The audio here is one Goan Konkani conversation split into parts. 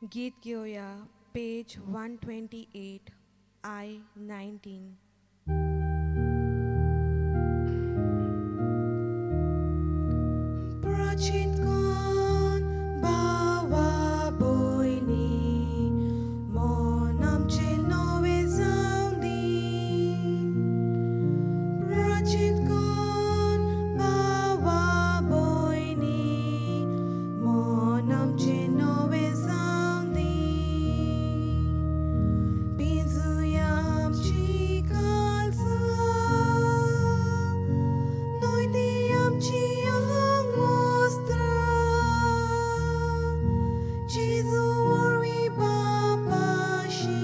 गीत घेवया पेज 128 I 19. प्राचीन कोण भावा भयणी मन आमचें नवें जावं दी. प्राचीन कोण भावा भयणी मन आमचें नवें जावं दी. पिंजुया आमची काळजां न्हय ती आमची आंगवस्त्रां जेजू वरवीं बापाशी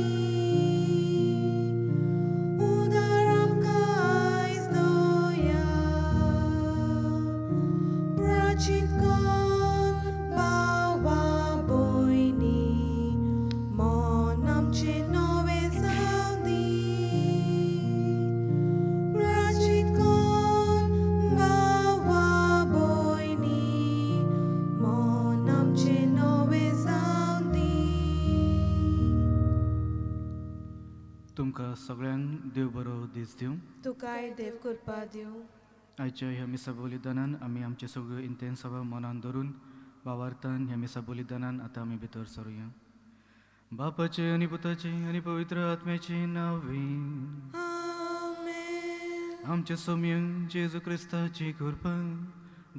उदार आमकां आयज दया. प्राचीन कोण भावा भयणी मन आमचें नवें जावं दी. प्राचीन कोण भावा भयणी मन आमचें नवें जावं दी. तुमकां सगळ्यांक देव बरो दीस दिवं. तुकाय देव कृपा दिवं. आयच्या ह्या मिसा बलिदानान आमी आमचे सगळ्यो इंतेन्सांवा मनान धरून भावार्थान ह्या मिसा बलिदानान आतां आमी भितर सरुया. बापाचे आनी पुताचे आनी पवित्र आत्म्याचे नांवे. आमेन. आमच्या सोम्यं जेजू क्रिस्ताची कृपा,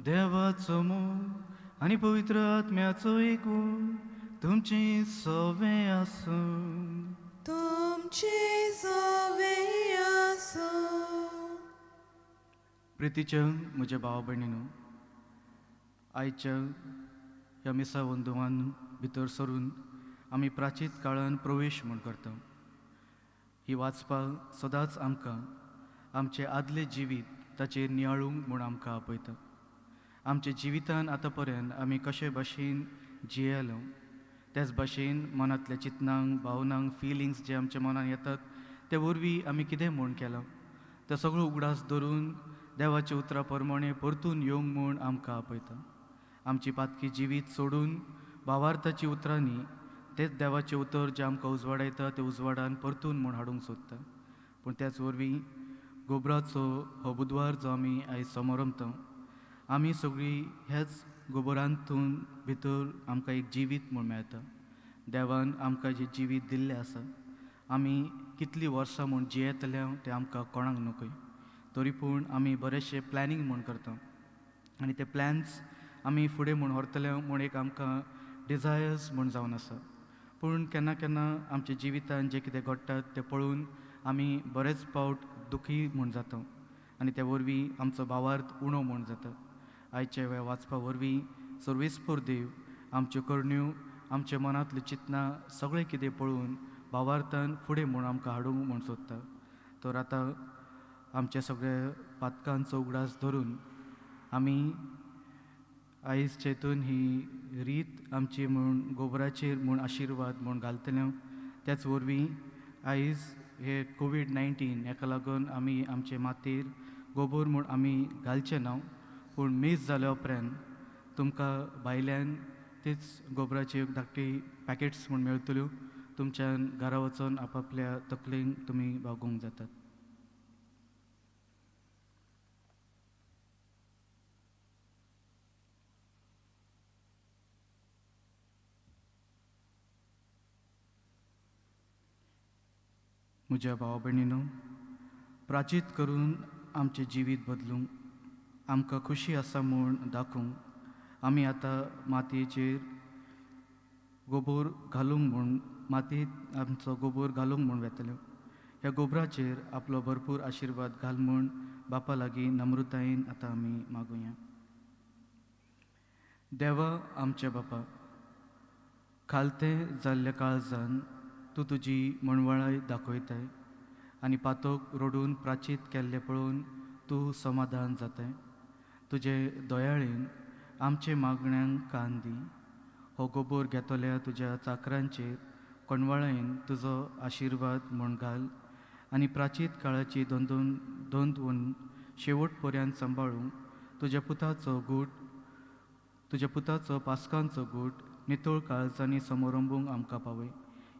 देवाचो मोग आनी पवित्र आत्म्याचो एकवट तुमचे सवे आसूं. तुमचे सवे आसूं. प्रितीच्या म्हज्या भाव भयणीनो, आयच्या ह्या मिसा वंदुवान भितर सरून आमी प्राचीत काळान प्रवेश म्हूण करता. ही वाचपाक सदांच आमकां आमचें आदलें जिवीत ताचेर नियाळूंक म्हूण आमकां आपयता. आमच्या जिवितान आतां पर्यंत आमी कशे भाशेन जियेलो त्याच भाशेन मनांतल्या चिंतनांक, भावनांक, फिलिंग्स जे आमच्या मनान येतात ते वरवीं आमी कितें म्हूण केलां तें सगळो उगडास धरून देवाच्या उतरा प्रमाणे परतून येवंक म्हूण आमकां आपयता. आमची पातकी जिवीत सोडून भावार्थाची उतरांनी तेच देवाचें उतर जें आमकां उजवाडायता तें उजवाडान परतून म्हूण हाडूंक सोदता. पूण त्याच वरवीं गोबराचो हो बुधवार जो आमी आयज समरमता, आमी सगळीं ह्याच गोबरांतून भितर आमकां एक जिवीत म्हूण मेळटा. देवान आमकां जें जिवीत दिल्लें आसा, आमी कितलीं वर्सां म्हूण जियेतले तें आमकां कोणाक नकय, तरी पूण आमी बरेचशे प्लॅनिंग म्हूण करता आनी ते प्लॅन्स आमी फुडें म्हूण व्हरतले म्हूण एक आमकां डिजायर्स म्हूण जावन आसा. पूण केन्ना केन्ना आमच्या जिवितान जें कितें घडटा तें पळोवन आमी बरेच फावट दुखी म्हूण जाता आनी त्या वरवीं आमचो भावार्थ उणो म्हूण जाता. आयच्या ह्या वाचपा वरवीं सर्वेस्पर देव आमच्यो करण्यो, आमच्या मनांतल्यो चिंतनां सगळें कितें पळोवन भावार्थान फुडें म्हूण आमकां हाडूंक म्हूण सोदता. तर आतां आमच्या सगळ्या पातकांचो उगडास धरून आमी आयज चेतून ही रीत आमची म्हूण गोबराचेर म्हूण आशिर्वाद म्हूण घालतले. त्याच वरवीं आयज हे कोवीड 19 हेका लागून आमी आमचे मातयेर गोबोर म्हूण आमी घालचें ना, पूण मीस जाल्या उपरांत तुमकां भायल्यान तीच गोबराची धाकटी पॅकेट्स म्हूण मेळटल्यो, तुमच्यान घरा वचून आपापल्या तकलेन तुमी भागोवंक जातात. म्हज्या भावा भयणीनो, प्राचीत करून आमचें जिवीत बदलूंक, आमकां खुशी आसा म्हूण दाखोवंक आमी आतां मातयेचेर गोबोर घालूंक म्हूण, मातयेंत आमचो गोबोर घालूंक म्हूण वेतले. ह्या गोबराचेर आपलो भरपूर आशिर्वाद घाल म्हूण बापा लागीं नम्रतायेन आतां आमी मागुया. देवा आमच्या बापा, खालतें जाल्ल्या काळजान तूं तुजी मणवळाय दाखयताय आनी पातोक रडून प्राचीत केल्लें पळोवन तूं समाधान जाताय. तुजे दयाळेन आमचे मागण्यांक कान दी. हो गोबोर घेतल्या तुज्या चाकरांचेर कोणवाळायेन तुजो आशिर्वाद म्हूण घाल आनी प्राचीत काळाची दोन शेवट पर्यंत सांबाळूंक तुज्या पुताचो गूट, तुज्या पुताचो पास्कांचो गूट नितळ काळजांनी समोरंबूंक आमकां पावय.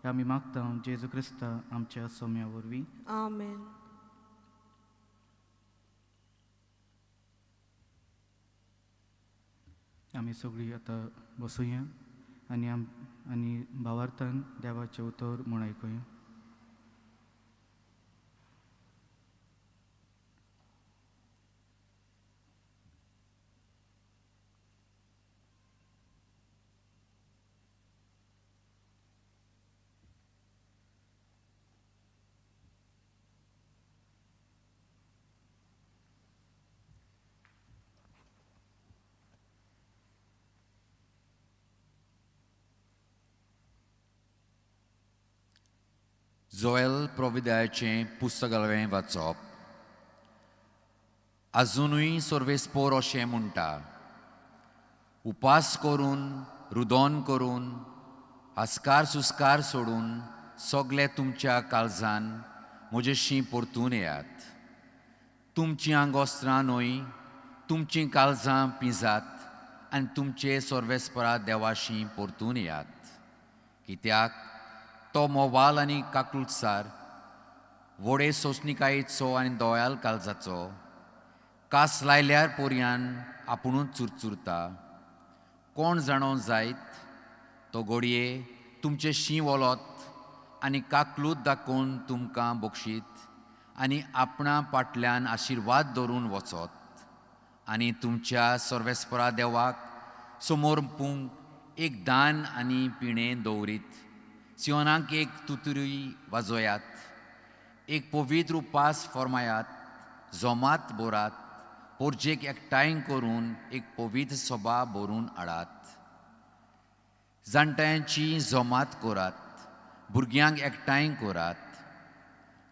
हे आमी मागता जेजू क्रिस्ता आमच्या सोम्या वरवीं. आमेन. आमी सगळीं आतां बसुया आनी आनी भावार्थान देवाचें उतर म्हूण आयकुया. जोएल प्रोविदायाचें पुस्तकालय वाचप. आजुनूय सर्वेस्पोर अशें म्हणटा, उपास करून रुदोन करून हास्कार सुस्कार सोडून सगळे तुमच्या काळजान म्हजेशी परतून येयात. तुमचीं आंगोस्त्रां न्हय तुमचीं काळजां पिंजात आनी तुमचे सर्वेस्परा देवाशी परतून येयात. कित्याक तो मोवाल आनी काकूळसार व्हडे सोंसणिकायेचो आनी दोयाल काळजाचो कास लायल्यार पोरयान आपुणूच चुरचुरता. कोण जाणो जायत तो घडये तुमचें शीं वलोत आनी काकलूत दाखोवन तुमकां बक्षीत आनी आपणा फाटल्यान आशिर्वाद दवरून वचत आनी तुमच्या सर्वेस्परा देवाक समर्पूंक एक दान आनी पिणें दवरीत. सियोनाक एक तुतुरी वाजोयात, एक पवित्र उपास फर्मायात, जोमात बोरात, पोरजेक एकठांय करून एक पवित्र सभा भरून हाडात. जाणट्यांची जमात करात, भुरग्यांक एकठांय करात,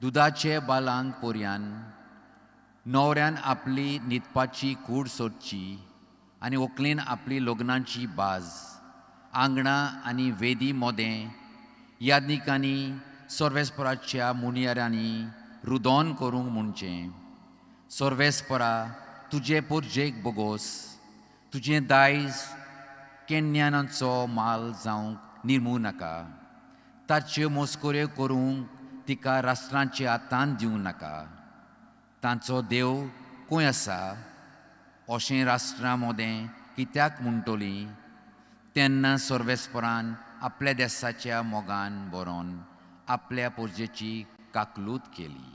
दुदाचे बालांक पोरयान न्हवऱ्यान आपली न्हिदपाची कूड सोदची आनी व्हंकलेन आपली लग्नाची बाज आंगणां आनी वेदी मोदें याज्ञिकांनी सर्वेस्पराच्या मुनियारांनी रुदोन करूंक म्हणचें, सर्वेस्परा तुजे पोरजेक बोगोस, तुजें दायज केन्यानाचो माल जावंक निर्मू नाका, ताच्यो मस्कऱ्यो करूंक तिका राष्ट्रांच्या हातान दिवं नाका. तांचो देव खंय आसा अशें राष्ट्रां मदें कित्याक म्हणटलीं? तेन्ना सर्वेस्परान आपल्या देसाच्या मोगान बरोवन आपल्या पोरजेची काकलूत केली.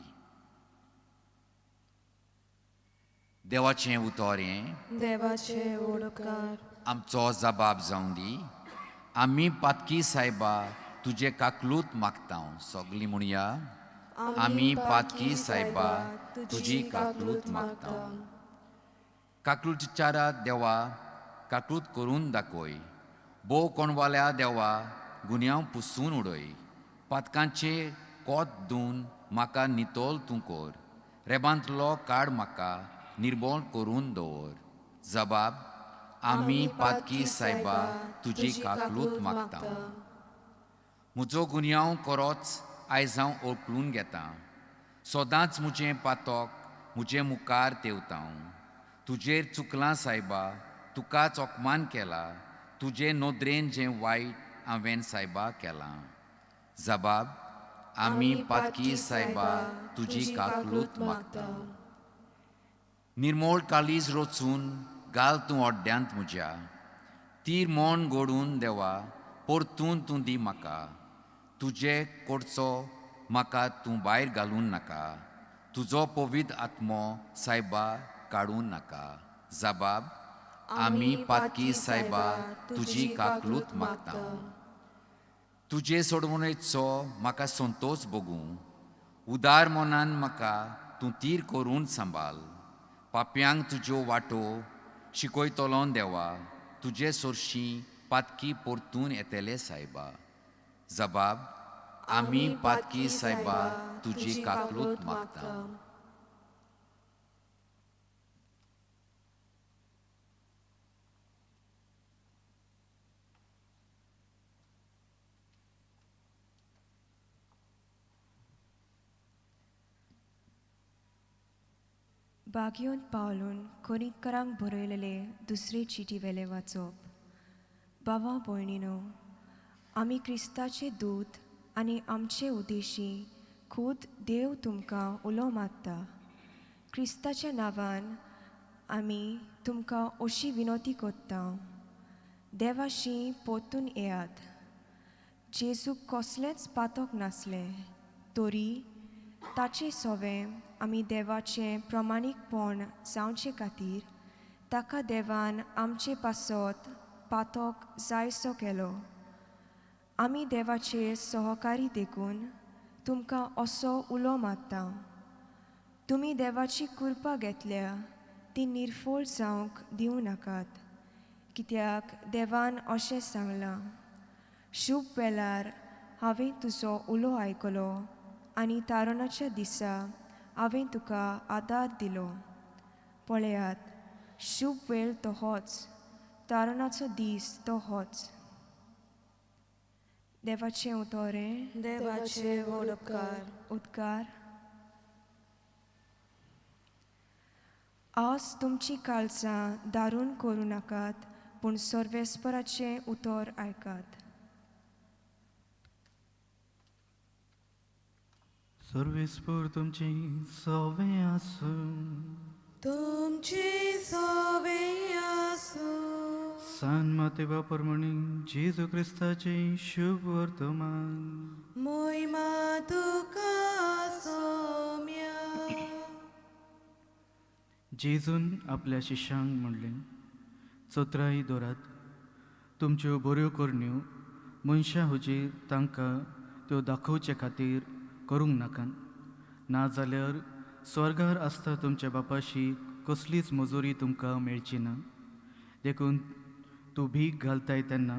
देवाचें उतर हें. देवाचे उपकार. आमचो जबाब जावं दी. आमी पातकी सायबा तुजे काकलूत मागता. सगळीं म्हणया, आमी पातकी सायबा तुजी काकलूत मागता. काकलूत चारा देवा काकलूत करून दाखय. भोव कोणवाल्या देवा गुन्यांव पुसून उडय. पातकांचे कोत धुवन म्हाका नितोल तूं कर. रेबांतलो काड म्हाका निर्बोळ करून दवर. जबाब, आमी पातकी सायबा तुजी काकलूत मागता. म्हजो गुन्यांव करोच आयज हांव ओळखून घेता. सदांच म्हजें पातक म्हजे मुखार तेवता. तुजेर चुकलां सायबा, तुकाच अपमान केला. तुजे नदरेन जें वायट हांवें सायबा केलां. जबाब, आमी पातकी सायबा तुजी काकलूत मागता. निर्मोळ काळीज रचून घाल तूं अड्ड्यांत म्हज्या. तीर मन घडून देवा परतून तूं दी म्हाका. तुजे कडचो म्हाका तूं भायर घालून नाका. तुजो पवित्र आत्मो सायबा काडूं नाका. जबाब, आमी पातकी सायबा तुजी काकलूत मागता. तुजे सोडवणेचो म्हाका संतोश भोगूं. उदार मनान म्हाका तूं तीर करून सांबाळ. पापयांक तुज्यो वाटो शिकयतलो देवा. तुजे सोरशीं पातकी परतून येतले सायबा. जबाब, आमी पातकी सायबा तुजी काकलूत मागता. बागयोन पावलून कोरिंतकारांक बरयलेले दुसरे चिटी वेले वाचप. बाबा भयणीनो, आमी क्रिस्ताचे दूत आनी आमचे उद्देशी खूद देव तुमकां उलो मारता। क्रिस्ताच्या नांवान आमी तुमकां अशी विनवती करता, देवाशी परतून येयात। जेजूक कसलेंच पातक नासलें तरी ताचे सवें आमी देवाचें प्रमाणीकपण जावचे खातीर ताका देवान आमचे पासत पातक जायसो केलो। आमी देवाचे सहकारी देखून तुमकां असो उलो मारता, तुमी देवाची कृपा घेतल्या ती निर्फळ जावंक दिवं नाकात, कित्याक देवान अशें सांगलां, शुभ वेळार हांवें तुजो उलो आयकलो आनी तारणाच्या दिसा हांवें तुका आदार दिलो। पळयात, शुभ वेळ तो होच, तारणाचो दीस तो होच। देवाचें उतोरें, देवाचे व्हड उपकार। उद्गार। आज तुमची काळजां दारून करूं नाकात, पूण सर्वेस्पराचें उतर आयकात। सर्वेस्पर तुमची सवे आसूं, तुमची सवे आसूं। सान मातेवा प्रमाणे जेजू क्रिस्ताचें शुभ वर्तमान। मोहिमा तुका सोम्या। जेजून आपल्या शिष्यांक म्हणलें, चत्राय दवरात, तुमच्यो बऱ्यो करण्यो मनशां हुजीर तांकां त्यो दाखोवचे खातीर करूंक नाकात, नाजाल्यार स्वर्गार आसता तुमच्या बापाशी कसलीच मजुरी तुमकां मेळची ना। देखून तूं भीक घालताय तेन्ना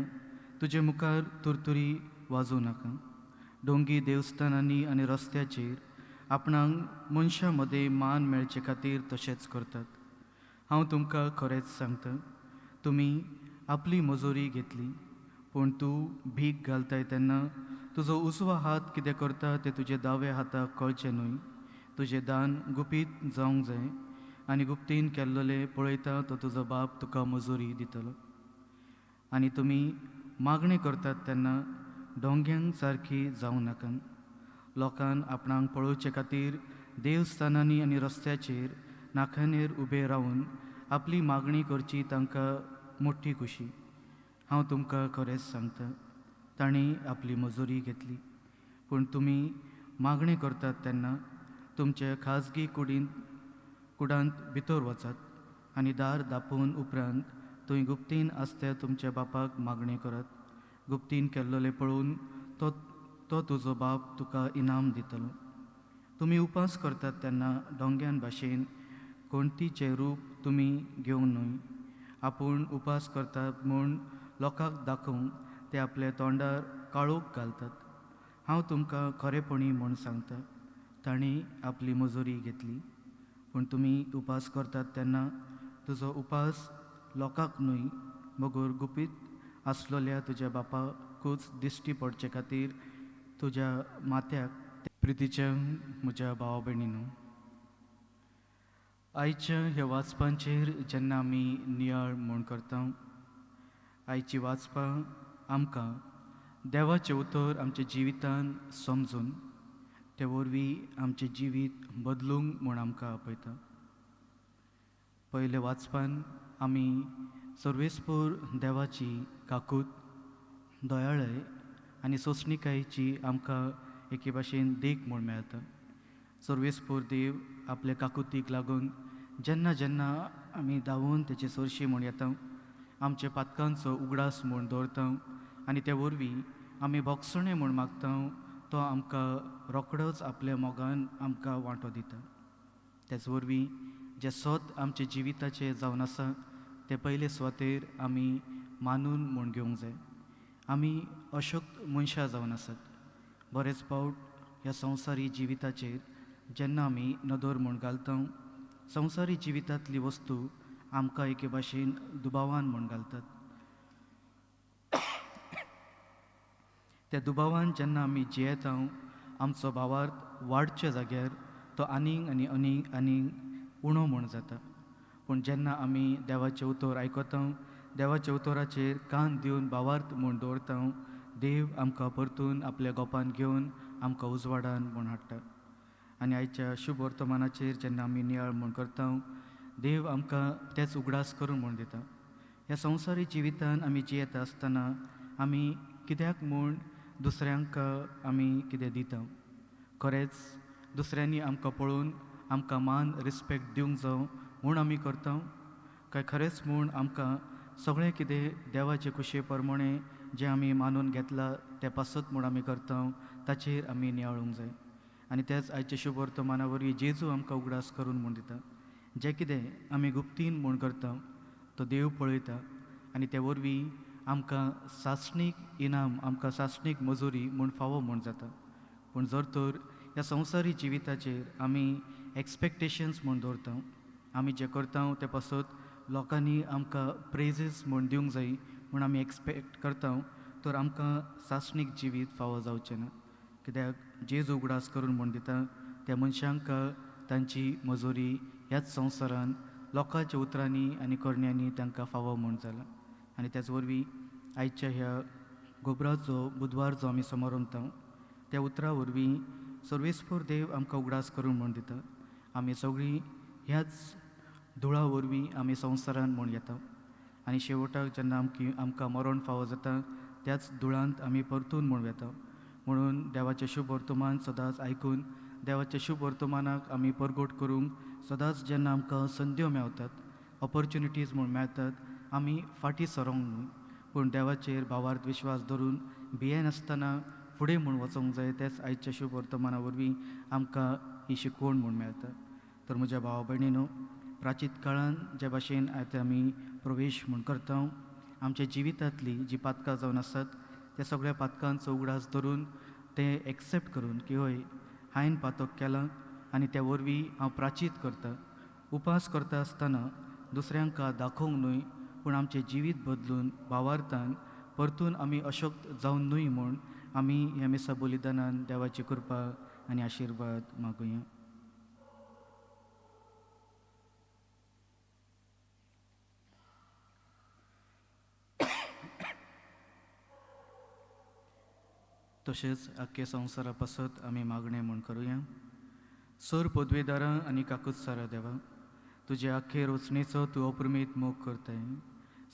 तुजे मुखार तुरतुरी वाजोवं नाका। डोंगी देवस्थानांनी आनी रस्त्याचेर आपणाक मनशां मदें मान मेळचे खातीर तशेंच करतात। हांव तुमकां खरेंच सांगता, तुमी आपली मजुरी घेतली, पूण तूं भीक घालताय तेन्ना तुजो उजवो हात कितें करता तें तुजे दाव्या हाताक कळचें न्हय। तुजें दान गुपीत जावंक जाय आनी गुप्तीन केल्लोलें पळयता तो तुजो बाप तुका मजुरी दितलो। आनी तुमी मागणें करतात तेन्ना डोंग्यांक सारकी जावं नाकात। लोकान आपणाक पळोवचे खातीर देवस्थानांनी आनी रस्त्याचेर नाखानेर उबे रावन आपली मागणी करची तांकां मोठी खुशी। हांव तुमकां खरेंच सांगता, तांणी आपली मजुरी घेतली। पूण तुमी मागणें करतात तेन्ना तुमचे खाजगी कुडांत भितर वचात आनी दार दापून उपरांत थंय गुप्तीन आसता तुमच्या बापाक मागणें करात। गुप्तीन केल्लोलें पळोवन तो तुजो बाप तुका इनाम दितलो। तुमी उपास करतात तेन्ना डोंग्यान भाशेन कोणतीचें रूप तुमी घेवंक न्हय। आपूण उपास करतात म्हूण लोकांक दाखोवंक ते आपल्या तोंडार काळोख घालतात। हांव तुमकां खरेपणी म्हूण सांगता, तांणी आपली मजुरी घेतली। पूण तुमी उपास करतात तेन्ना तुजो उपास लोकांक न्हय मगर गुपीत आसलोल्या तुज्या बापाकूच दिश्टी पडचे खातीर तुज्या माथ्याक। प्रितीच्या म्हज्या भावा भयणीनो, आयच्या ह्या वाचपांचेर जेन्ना आमी नियाळ म्हूण करता, आयची वाचपां आमकां देवाचें उतर आमच्या जिवितान समजून ते वरवीं आमचें जिवीत बदलूंक म्हूण आमकां आपयता। पयल्या वाचपान आमी सर्वेस्पर देवाची काकूत, दयाळय आनी सोंसणिकायेची आमकां एके भाशेन देख म्हूण मेळटा। सर्वेस्पर देव आपल्या काकुतीक लागून जेन्ना जेन्ना आमी धांवून तेचे सरशी म्हूण येता, आमच्या पातकांचो उगडास म्हूण दवरता आनी ते वरवीं आमी भोगसणें म्हूण मागता, तो आमकां रोखडोच आपल्या मोगान आमकां वांटो दिता। तेच वरवीं जें सत आमच्या जिविताचें जावन आसा तें पयले सुवातेर आमी मानून म्हूण घेवंक जाय। आमी अशक्त मनशां जावन आसात। बरेच फावट ह्या संवसारी जिविताचेर जेन्ना आमी नदर म्हूण घालता, संवसारी जिवितांतली वस्तू आमकां एके भाशेन दुबावान म्हूण घालतात। त्या दुबावान जेन्ना आमी जियेता, आमचो भावार्थ वाडच्या जाग्यार तो आनीक आनी आनीक आनीक उणो म्हूण जाता। पूण जेन्ना आमी देवाचें उतर आयकता, देवाच्या उतराचेर कान दिवन भावार्थ म्हूण दवरता, देव आमकां परतून आपल्या गोपान घेवन आमकां उजवाडान म्हूण हाडटा. आनी आयच्या शुभ वर्तमानाचेर जेन्ना आमी नियाळ म्हूण करता, देव आमकां तेच उगडास करून म्हूण दिता. ह्या संवसारी जिवितान आमी जियेता आसतना आमी कित्याक म्हूण दुसऱ्यांक आमी कितें दिता? खरेंच दुसऱ्यांनी आमकां पळोवन आमकां मान रिस्पेक्ट दिवंक जावं म्हूण आमी करता, काय खरेंच म्हूण आमकां सगळें कितें देवाचे खुशये प्रमाणें जें आमी मानून घेतलां तें पासत म्हूण आमी करता, ताचेर आमी नियाळूंक जाय. आनी तेच आयच्या शुभ वर्तमाना वरवीं जेजू आमकां उगडास करून म्हूण दिता, जें कितें आमी गुप्तीन म्हूण करता तो देव पळयता आनी ते वरवीं आमकां सासणीक इनाम, आमकां सासणीक मजुरी म्हूण फावो म्हूण जाता. पूण जर तर ह्या संवसारी जिविताचेर आमी एक्सपेक्टेशन्स म्हूण दवरता, आमी जें करता तें पासत लोकांनी आमकां प्रेजीस म्हूण दिवंक जाय म्हूण आमी एक्सपेक्ट करता, तर आमकां सासणीक जिवीत फावो जावचें ना. कित्याक जेजू उगडास करून म्हूण दिता, त्या मनशांक तांची मजुरी ह्याच संवसारान लोकांच्या उतरांनी आनी करण्यांनी तांकां फावो म्हूण जाला. आनी त्याच वरवीं आयच्या ह्या गोबराचो बुधवार जो आमी समारंभता त्या उतरां वरवीं सर्वेस्पर देव आमकां उगडास करून म्हूण दिता, आमी सगळीं ह्याच धुळा वरवीं आमी संवसारान म्हूण येता आनी शेवटाक जेन्ना आमकां मरण फावो जाता त्याच धुळांत आमी परतून म्हूण वेता. म्हणून देवाचें शुभ वर्तमान सदांच आयकून देवाच्या शुभ वर्तमानाक आमी परगट करूंक सदांच जेन्ना आमकां संद्यो मेवतात, ऑपॉर्च्युनिटीज म्हूण मेळटात, आमी फाटीं सरोंक न्हय, पूण देवाचेर भावार्थ विश्वास धरून भियेनासतना फुडें म्हूण वचोंक जाय. तेच आयच्या शुभ वर्तमाना वरवीं आमकां ही शिकवण म्हूण मेळटा. तर म्हज्या भावा भयणीनो, प्राचीत काळान जे भाशेन आतां आमी प्रवेश म्हूण करता, आमच्या जिवितांतली जी पातकां जावन आसात त्या सगळ्या पातकांचो उगडास धरून ते एक्सेप्ट करून की हय हांवें पातक केलां आनी त्या वरवीं हांव प्राचीत करता. उपास करता आसतना दुसऱ्यांक दाखोवंक न्हय, पूण आमचें जिवीत बदलून भावार्थान परतून आमी अशक्त जावन न्हय म्हूण आमी ह्या मिसा बलिदानान देवाची कृपा आनी आशिर्वाद मागुया. तशेंच आख्खे संवसारा पासत आमी मागणें म्हूण करुया. सर पदवेदारां आनी काकुत्सारा देवा, तुजे आख्खे रचणेचो तूं अप्रमीत मोग करताय.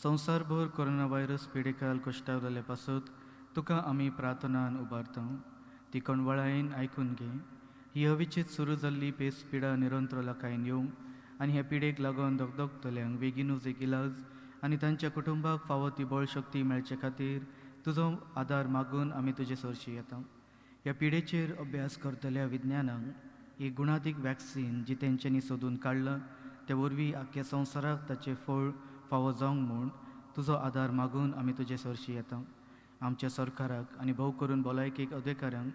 संवसारभर कोरोना व्हायरस पिडेकाल कश्टावलेले पासत तुका आमी प्रार्थनान उबारता, ती कणवळायेन आयकून घे. ही अविचीत सुरू जाल्ली पेस पिडा निरंतर लाकायन येवंक आनी ह्या पिडेक लागून दगदगतल्यांक बेगीनूच एक इलाज आनी तांच्या कुटुंबाक फावो ती बळशक्ती मेळचे खातीर तुजो आदार मागून आमी तुजे सरशी येता. ह्या पिडेचेर अभ्यास करतल्या विज्ञानांक एक गुणादीक वॅक्सीन जी तेंच्यांनी सोदून काडलां ते वरवीं आख्ख्या संवसाराक ताचें फळ फावो जावंक म्हूण तुजो आदार मागून आमी तुजे सरशी येता. आमच्या सरकाराक आनी भोव करून भलायकेक अधिकाऱ्यांक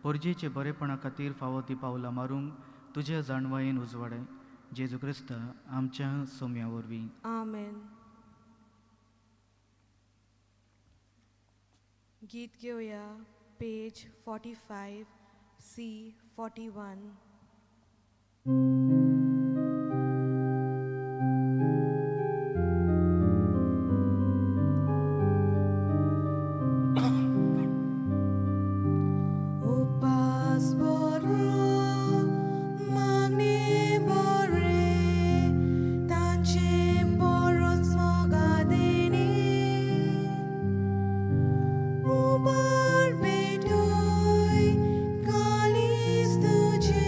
परजेचे बरेपणा खातीर फावो ती पावलां मारूंक तुज्या जाणवायेन उजवाडाय. जेजू क्रिस्ता आमच्या सोम्या वरवीं. आमेन. गीत घेवया पेज 45 C 41. उपास बरो मागणे बरे तांचे बरोच मोगा देणे उबार पेटोय कालीस तुझे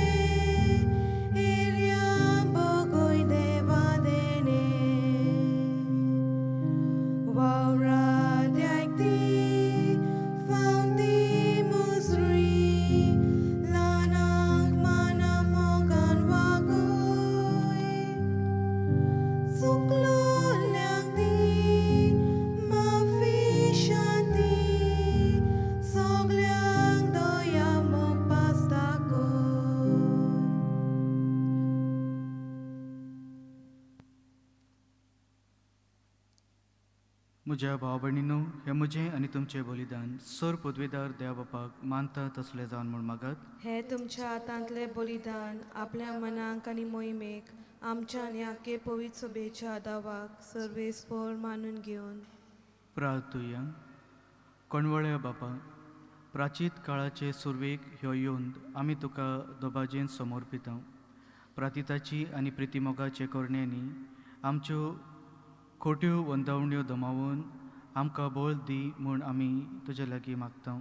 एर्या बगोय देवा देणे वावरा द्यायती फावती मुजरी ल्हानांक माना मोगान वागोय चुकलोल्यांक दी माफी शांती सगल्यांक दया मोग पासता कर. म्हज्या भाव भयणीनो, हें म्हजें आनी तुमचें बलिदान सर पदवेदार देवा बापाक मानता तसलें जावन म्हूण मागात. हे तुमच्या हातांतलें बलिदान आपल्या मनाक आनी मोहिमेक आमच्या आनी आखे पवित्र सभेच्या दावाक सर्वेस्पोर मानून घेवन प्रार्थुया. कोणवळ्या बापा, प्राचीत काळाचे सुरवेक ह्यो योंद आमी तुका दोबाजेन समर्पिता. प्रातिताची आनी प्रितीमोगाचे करण्यांनी आमच्यो खोट्यो वंदावण्यो दमावून आमकां बळ दी म्हूण आमी तुजे लागीं मागता.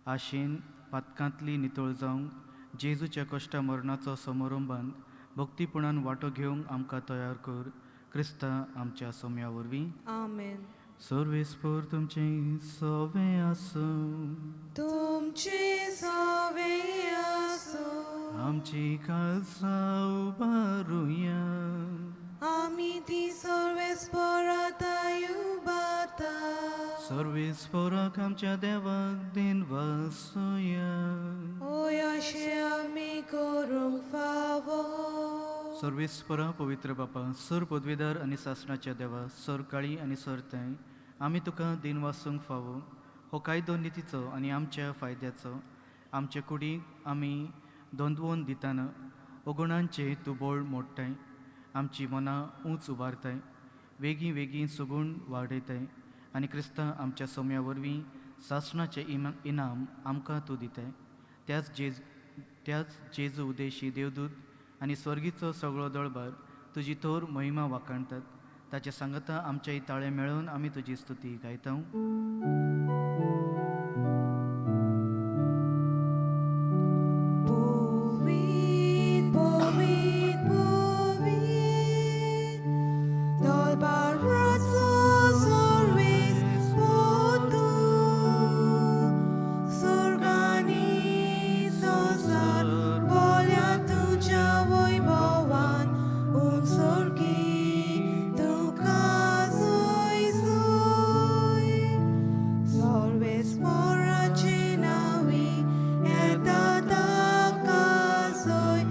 आशेन पातकांतली नितळ जावंक जेजूच्या कश्टा मरणाचो समारंभान भक्तीपणान वांटो घेवंक आमकां तयार कर. क्रिस्ता आमच्या सोम्या वरवीं. आमेन. सर्वेस्पोर तुमचें सवें आसूं. तुमचे सवे आसूं. आमची काळजां उबारुया. आमी ती सर्वेस्पोरात उबाता. सर्वेस्पोराक आमच्या देवाक दिन वासुया. ओय अशें आमी करूंक फावो. सर्वेस्परा पवित्र बापा, सर पदवीदार आनी सासणाच्या देवा, सर काळी आनी सर थंय आमी तुका दिन वासूंक फावो. हो कायदो नितीचो आनी आमच्या फायद्याचो. आमचे कुडीक आमी दोंदवोन दिताना अगुणांचे तूं बोळ मोडटाय, आमची मनां ऊंच उबारताय, वेगीं वेगीं सुगूण वाडयताय आनी क्रिस्ता आमच्या सोम्या वरवीं सासणाचें इनाम आमकां तूं दिताय. त्याच जेजू उदेशी देवदूत आनी स्वर्गीचो सगळो दळबार तुजी थोर महिमा वाखाणतात. ताचे सांगता आमच्या ताळे मेळोवन आमी तुजी स्तुती गायता. पवित्र पवित्र पवित्र दळबाराचो सर्वेस्पोर तूं, स्वर्गानी संवसार भरल्या तुज्या वैभवान, उंचोर्गी तुका जय जय. सर्वेस्पोराचे नांवी येता ताका जय,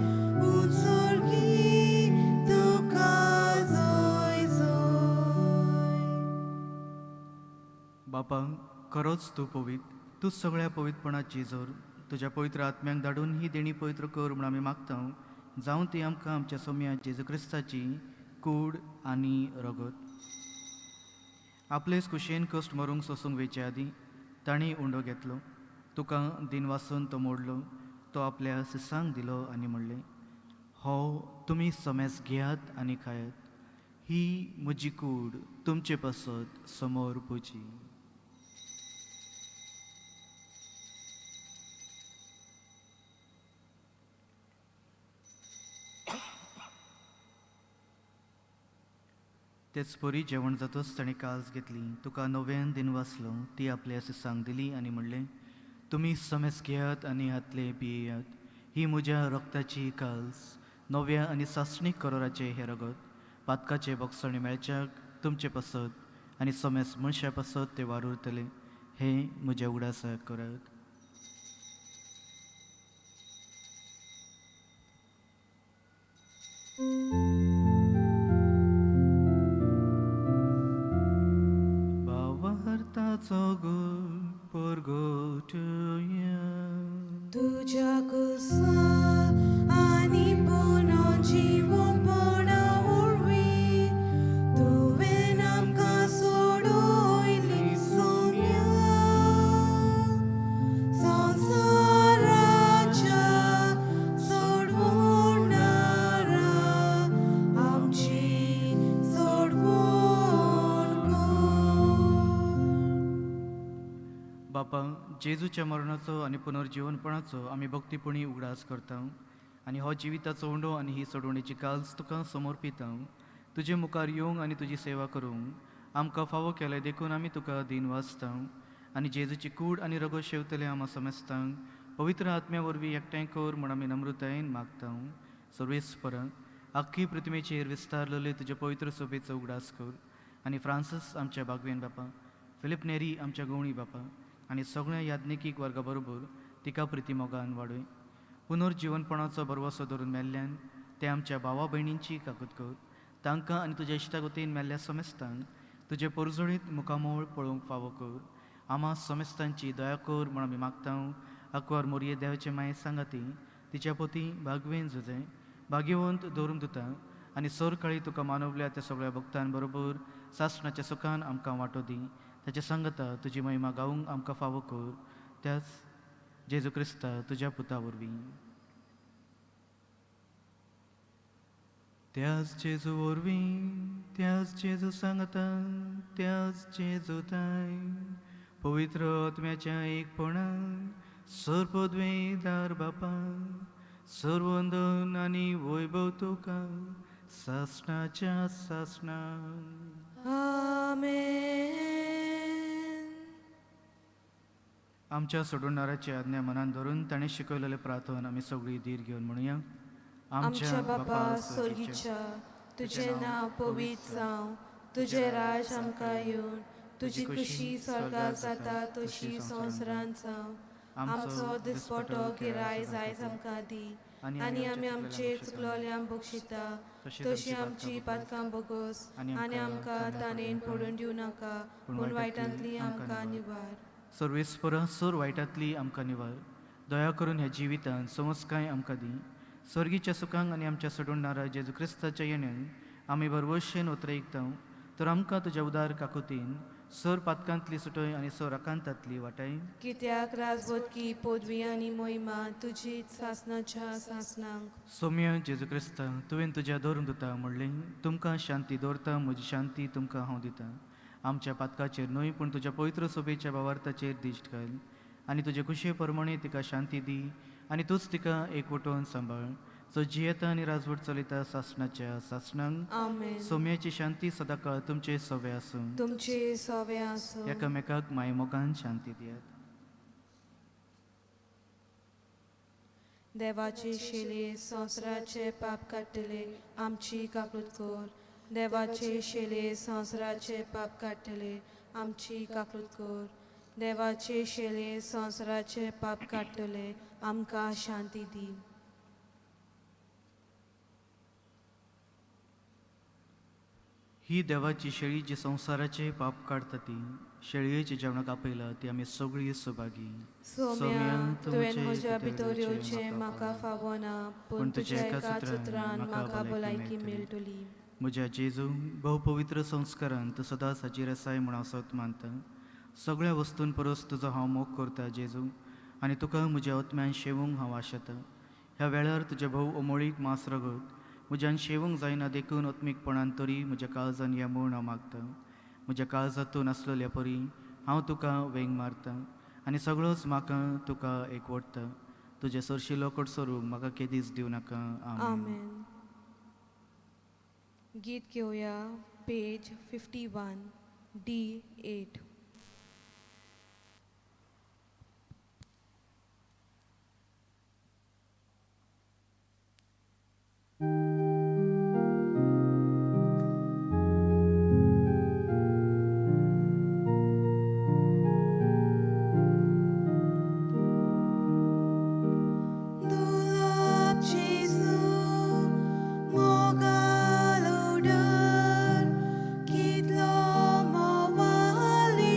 उंचोर्गी तुका जय जय. बापा, खरोच तूं पवित्र, तूं सगळ्या पवित्रपणाची जोर. तुज्या पवित्र आत्म्याक धाडून ही देणी पवित्र कर म्हूण आमी मागता. जावं ती आमकां आमच्या सोम्या जेजू क्रिस्ताची कूड आनी रगत. आपलेच कुशेन कश्ट मरूंक सोसूंक वेचे आदीं तांणी उंडो घेतलो, तुका दिन वासून तो मोडलो, तो आपल्या सिसांक दिलो आनी म्हणलें, हो तुमी समेस घेयात आनी खायात, ही म्हजी कूड तुमचे पासत समोर पुजी. तेच परी जेवण जातच ताणें काज घेतली, तुका नव्यान दिन वाचलो, ती आपल्या सिसांक दिली आनी म्हणलें, तुमी समेस घेयात आनी हातले पियेयात, ही म्हज्या रक्ताची काज, नव्या आनी सासणीक करोराचें हें रगत, पातकाचें बोगसणे मेळच्याक तुमचे पासत आनी समेस मनशा पासत तें वारुरतलें, हें म्हज्या उगडासाक करात. भावार्थाचो गुण परगटुया. तुज्या कुसा आनी पुनर्जीवपणा वरवीं तुवें आमकां सोडयली सोम्या, संवसाराच्या सोडवणारा आमची सोडवण कर. बापा, जेजूच्या मरणाचो आनी पुनर्जीवनपणाचो आमी भक्तीपणी उगडास करता आनी हो जिविताचो उंडो आनी ही सोडवणेची काल्स तुका समर्पिता. तुजे मुखार येवंक आनी तुजी सेवा करूंक आमकां फावो केलें देखून आमी तुका दीन वाचता आनी जेजूची कूड आनी रगत शेवतले आमा समेस्तांक पवित्र आत्म्या वरवीं एकठांय कर म्हूण आमी नम्रतायेन मागता. सर्वेस्पर, आख्खी पृथ्वीचेर विस्तारलेले तुजे पवित्र सोबेचो उगडास कर आनी फ्रांसीस आमच्या बागवेन बापा, फिलीप नेरी आमच्या गवणी बापा आनी सगळ्या याज्ञिकीक वर्गा बरोबर तिका प्रितीमोगान वाडय. पुनर्जीवनपणाचो भरवसो धरून मेल्ल्यान ते आमच्या भावा भयणींची काकूत कर. तांकां आनी तुज्या इश्टागतीन मेल्ल्या समेस्तांक तुजे परजळीत मुखामोळ पळोवंक फावो कर. आमा समेस्तांची दया कर म्हूण आमी मागता. आकवार मोरये देवाचे माये सांगाती तिच्या पोती बागवेन जुजे भाग्यवंत दवरूंक दिता आनी सरकाळी तुका मानवल्या त्या सगळ्या भक्तां बरोबर सासणाच्या सुखान आमकां वांटो दी. ताच्या सांगता तुजी महिमा गावूंक आमकां फावो कर, त्याच जेजू क्रिस्ता तुज्या पुता वरवीं. त्याच जेजू वरवीं, त्याच जेजू सांगता, त्याच जेजू ताय पवित्र आत्म्याच्या एकपणान सर्वद्वेदार बापा सर्वंदन आनी वैभव तुका सासणाच्या सासणा. आमेन. आमच्या सोडवणाराची आज्ञा मनान धरून ताणें शिकयलेलें प्रार्थन आमी सगळीं धीर घेवन म्हणुया. आमच्या बापा स्वर्गीच्या, तुजें नांव पवित्र जावं, तुजें राज आमकां येवन, तुजी खुशी स्वर्गार जाता तशी संवसारांत जावं. आमचो दिसपटो गिराय आयज आमकां दी, आनी आमी आमचे चुकलोल्यांक बक्षिता तशी आमची पातकां बोगस, आनी आमकां ताणेन पडून दिवं नाका, पूण वायटांतली आमकां निवार. सर्वेस्परा सर वायटांतली आमकां निवार. दया करून ह्या जिवितांत समजकाय आमकां दी. स्वर्गीच्या सुखांक आनी आमच्या सोडवणारा जेजू क्रिस्ताच्या येण्यान आमी भरवशेन उतरयता, तर आमकां तुज्या उदार काकुतीन सर पातकांतली सुटय आनी सर आकांतांतली वाटाय. कित्याक राजबोधकी पदवी आनी मोहिमा तुजीच सासणाच्या सासणांक. सोम्या जेजू क्रिस्ता, तुवें तुज्या धरून दिता म्हणलें, तुमकां शांती दवरता, म्हजी शांती तुमकां हांव दितां. आमच्या पातकाचेर न्हय पूण तुज्या पवित्र सोबेच्या भावार्थाचेर दिश्ट घाल आनी तुजे खुशये प्रमाणे तिका शांती दी आनी तूंच तिका एकवटोवन सांबाळ, जो जियेता आनी राजवट चलयता सासणाच्या सासणांक. आमेन. सोम्याची शांती सदांकाळ तुमचे सवे आसूं. तुमचे सोवे आसूं. एकामेकाक मायमोगान शांती दियात. देवाचे शेले संवसाराचे पाप काडटले, आमची काकूत कर. देवाचे शेले संवसाराचे पाप काडटले, आमची काकूत कर. देवाचे शेले संवसाराचे पाप काडटले, आमकां शांती दी. ही देवाची शेळी जी संवसाराचे पाप काडटा, ती शेळयेचे जेवणाक आपयला ती आमी सगळीं सभागी. सोम्या, तुवें म्हज्या भितर येवचें म्हाका फावना, पूण तुज्या एकाच उतरान म्हाका भलायकी मेळटली. म्हज्या जेजू, भोव पवित्र संस्कारान तूं सदांच हाजीर आसाय म्हूण हांव सत मानता. सगळ्या वस्तूं परस तुजो हांव मोग करता जेजू, आनी तुका म्हज्या आत्म्यान शेवूंक हांव आशेतां. ह्या वेळार तुजें भोव अमोळीक मांस रगत म्हज्यान शेवूंक जायना, देखून आत्मीकपणान तरी म्हज्या काळजान या म्हूण हांव मागता. म्हज्या काळजांत नासलेल्या परी हांव तुका वेंग मारता आनी सगळोच म्हाका तुका एकवटता. तुजें सरशिलो कडसरूंक म्हाका केदीच दिवं नाका. आमेन. आमेन. गीत घेवया, पेज 51, D8. दुर्लभ जेजू मोगाल उडर, कितलो मोवाली.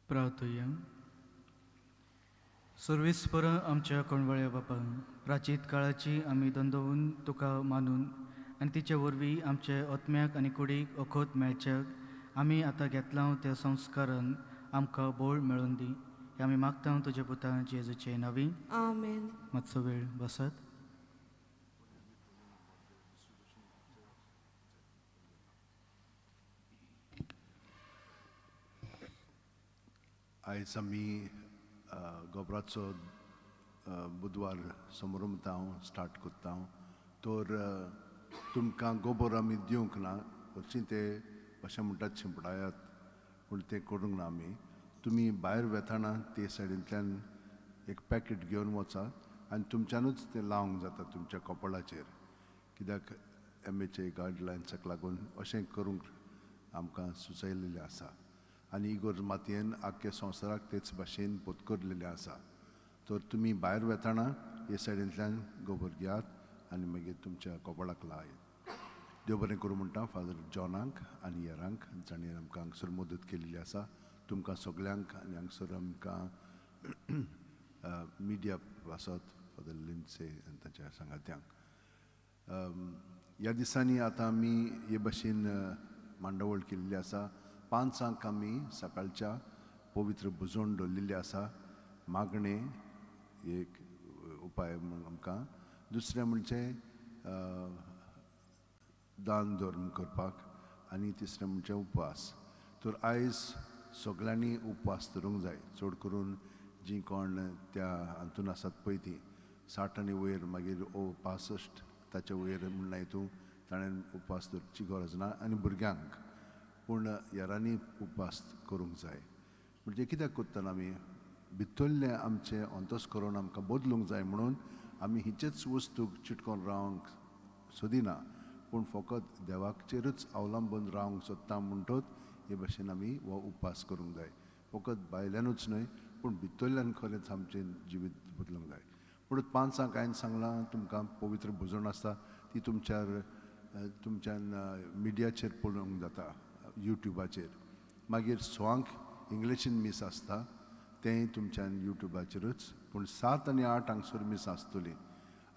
प्रार्थुया. सर्वेस्पर आमच्या कोणवळ्या बापा, प्राचीत काळाची आमी दंदोवन तुका मानून आनी तिचे वरवीं आमच्या आत्म्याक आनी कुडीक अखोत मेळच्याक आमी आतां घेतला त्या संस्कारान आमकां बोळ मेळून दी. हे आमी मागता तुज्या पुता जेजूचे नांवी. आमेन. मातसो वेळ बसात. आयज आमी गोबराचो बुधवार समारंभ हांव स्टार्ट करता. तर तुमकां गोबर आमी दिवंक ना, हरशीं ते अशें म्हणटात शिंपडायात, पूण तें करूंक ना आमी. तुमी भायर वेताना ते सायडींतल्यान एक पॅकेट घेवन वचात आनी तुमच्यानूच तें लावंक जाता तुमच्या कपळाचेर, कित्याक एम एच ए गायडलायन्साक लागून अशें करूंक आमकां सुचयलेलें आसा. आनी इगोर्ज मातयेन आख्खे संवसाराक तेच भाशेन पोतकरलेलें आसा. तर तुमी भायर वेताना हे सायडींतल्यान गोबर घेयात आनी मागीर तुमच्या कपळाक लायात. देव बरें करूं म्हणटा फादर जॉनाक आनी हेरांक जांणी आमकां हांगसर मदत केल्ली आसा, तुमकां सगल्यांक आनी हांगसर आमकां मिडिया पासत फादर लिंसे आनी ताच्या सांगात्यांक. ह्या दिसांनी आतां आमी हे भाशेन मांडावळ केल्ली आसा. 5 आमी सकाळच्या पवित्र बुजोवन दवरलेली आसा. मागणें एक उपाय म्हणून आमकां, दुसरें म्हणजे दान धर्म करपाक, आनी तिसरें म्हणजे उपवास. तर आयज सगल्यांनी उपवास धरूंक जाय, चड करून जीं कोण त्या हातून आसात पळय तीं 60 आनी वयर, मागीर 65 ताच्या वयर म्हणल्यार तूं ताणें उपवास धरची गरज ना, आनी भुरग्यांक पूण हेरांनी उपवास करूंक जाय. म्हणजे कित्याक करतना आमी भितरलें आमचें अंतस्करण आमकां बदलूंक जाय म्हणून आमी हिचेच वस्तूक चिटकोन रावंक सोदिना, पूण फकत देवाचेरूच अवलंबून रावंक सोदता म्हणटोच हे भाशेन आमी हो उपवास करूंक जाय. फकत भायल्यानूच न्हय पूण भितरल्यान खरेंच आमचें जिवीत बदलूंक जाय. पूण 5 हांवें सांगलां तुमकां पवित्र भोजन आसता ती तुमच्यान मिडियाचेर पळोवंक जाता, युट्यूबाचेर. मागीर 6 इंग्लिशीन मीस आसता तेंय तुमच्यान युट्यूबाचेरूच. पूण 7 आनी 8 हांगसर मीस आसतली.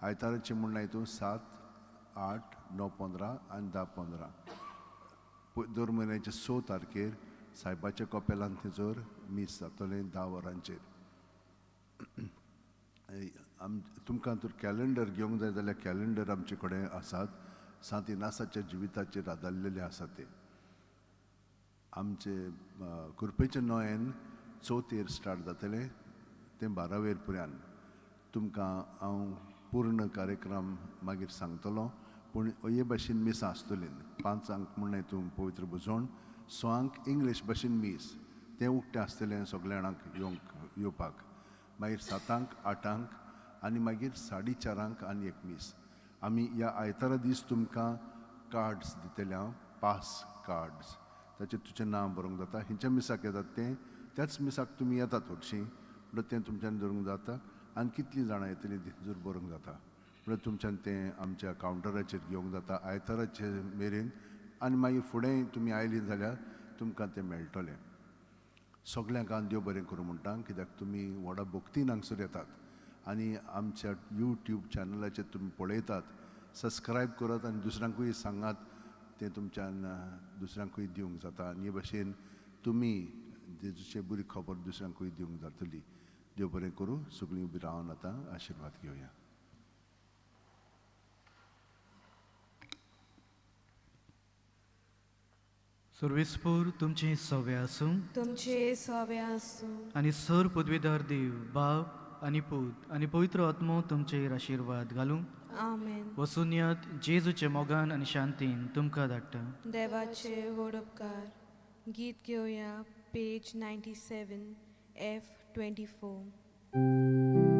आयताराचें म्हणल्यार हितून 7, 8, 9, 15 आनी 10, 15. दर म्हयन्याचे 6 तारखेर सायबाच्या कपेलान थंयसर मीस जातलें 10 वरांचेर. तुमकां तर कॅलेंडर घेवंक जाय जाल्यार कॅलेंडर आमचे कडेन आसात, सांत इनासाच्या जिविताचेर आदारलेले आसा ते. आमचे कुर्पेचें नोयेन 4 स्टार्ट जातलें तें 12वेर पर्यंत. तुमकां हांव पूर्ण कार्यक्रम मागीर सांगतलो, पूण हे भाशेन मिसां आसतलीं. 5 म्हणल्यार तूं पवित्र भुजवण, 6 इंग्लीश भाशेन मीस, तें उक्तें आसतलें सगल्या जाणांक येवपाक. मागीर 7, 8 आनी मागीर 4:30 आनी एक मीस. आमी ह्या आयतारा दीस तुमकां कार्ड्स दितले हांव, पास कार्ड्स, ताचेर तुजें नांव बरोवंक जाता. खंयच्या मिसाक येतात तें त्याच मिसाक तुमी येतात हरशीं, म्हणल्यार तें तुमच्यान धरूंक जाता. आनी कितलीं जाणां येतलीं जर बरोवंक जाता, म्हणल्यार तुमच्यान तें आमच्या कावंटराचेर घेवंक जाता आयताराचे मेरेन, आनी मागीर फुडें तुमी आयलीं जाल्यार तुमकां तें मेळटलें. सगल्यांक हांव देव बरें करूं म्हणटा, कित्याक तुमी व्हडा भक्तीन हांगसर येतात आनी आमच्या यूट्यूब चॅनलाचेर तुमी पळयतात. सबस्क्रायब करात आनी दुसऱ्यांकूय सांगात, तें तुमच्यान दुसऱ्यांकूय दिवंक जाता. आनी हे भाशेन तुमी जेजूची बरी खबर दुसऱ्यांकूय दिवंक जातली. देव बरें करूं. सगळीं उबी रावन आतां आशिर्वाद घेवया. सर्वेस्पूर तुमचें सवे आसूं, तुमचे सवे आसूं. आनी सर पदवीदार देव बाप आनी पूत आनी पवित्र आत्मो तुमचेर आशिर्वाद घालूं. आमेन. वसुन्यात जेजूचे मोगान आनी शांतीन तुमकां धाडटा. देवाचे व्हड उपकार. गीत घेवया पेज 97 F 24.